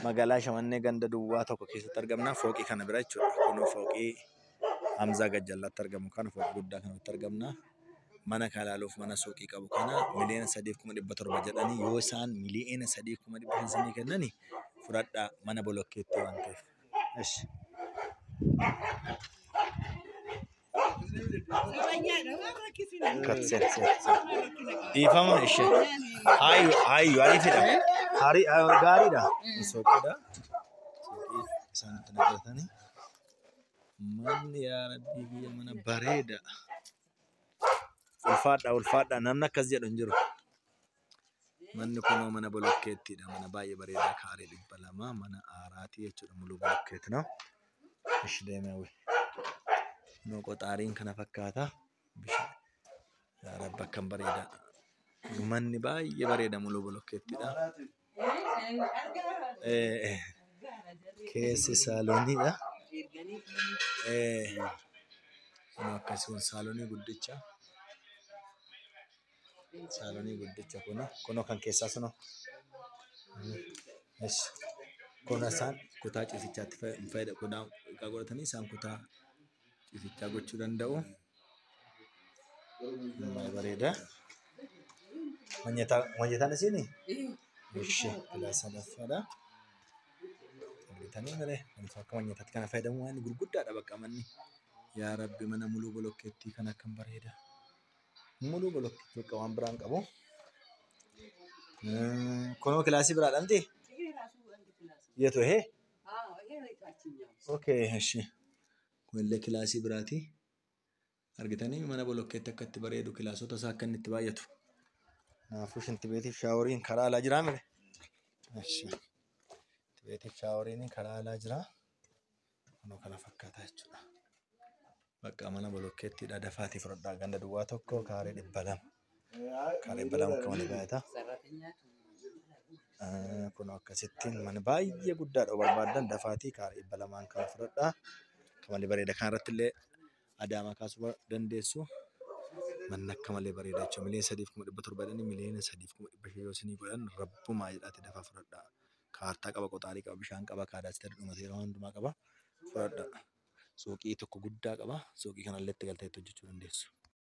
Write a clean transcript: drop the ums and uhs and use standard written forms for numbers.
Magaalaa Shamannee ganda duwwaa tokko keessatti argamna. Fooqii kana bira jechuudha. Kunoo fooqii Hamzaa Gajjallaatti argamu kana fooqii guddaa kanatti argamna. Mana kana ilaaluuf mana suuqii qabu kana 3,700,000 jedhanii yoo isaan 3,500,000 isinii kennani fudhadhaa mana bolokkeetti waan ta'eef. Eshi. Dhiifama ishee. Haayyu haayyu ariifidha. Gaariidha. Suuqiidha. Suuqii isaan itti naqatanii. Manni yaa rabbii biyya mana bareeda. Ulfaadha ulfaadha namni akkas jedhu hin jiru. Manni kunoo mana bolokkeettiidha. Mana baay'ee bareedaa kaaree 200 mana aaraatii jechuudha. Muluu bolokkeetti no. Ishi deemee hawwi. Kunoo qoxaariin kana fakkaata. Bishaan yaa rabbi akkam bareeda. Manni baay'ee bareeda muluu bolokkeettiidha. Keessi saalooniidha. Kunoo akkasii kun saaloonii guddicha. Saaloonii guddicha kun kunoo kan keessaa sunoo. Kun isaan kutaa ciisichaatti fayyadamu. Kutaa godhatanii isaan kutaa ciisichaa gochuu danda'u. Baay'ee bareeda. Manyataan isiinii? Ishi kilaasa sadaffaadha. Argitanii malee akka manyataatti kana fayyadamu waan gurguddaadha bakka manni. Yaa rabbi mana muluu bolokkeettii kana akkam bareeda. Muluu bolokkeettii bakka waan biraan qabu. Kunoo kilaasii biraadha miti? Yeetu ehee? Okay, ishi. Kunillee kilaasii biraati. Argitanii mana bolokkeetti akka itti bareedu kilaasota isaa akka inni itti baay'atu. Kanaafuu shintibeetiif shaaworiin karaa alaa jiraa mire? Ishi. Shintibeetiif shaaworiin karaa alaa jiraa. Kunoo kana fakkaata jechuudha. Bakka mana bolokkeettiidha dafaatii fudhadhaa ganda duwwaa tokko kaaree 200. Kaaree 200 akka malee baay'ata. Kunoo akkasittiin mana baay'ee guddaadha barbaaddan dafaatii kaaree 200 kana fudhadhaa. Akka malee bareeda kanarratti illee Adaamaa kaasuu dandeessu. Manni akka malee bareeda jechuudha. 3,700,000 jedhanii 3,500,000 yoo isinii godhan rabbumaa jedhaati dafaa fudhadhaa. Kaartaa qaba, qoxaarii qaba, bishaan qaba, kaadaastari dhumateera waan hundumaa qaba. Fudhadhaa. Suuqii tokko guddaa qaba. Suuqii kanallee itti galtee itti hojjechuu dandeessu.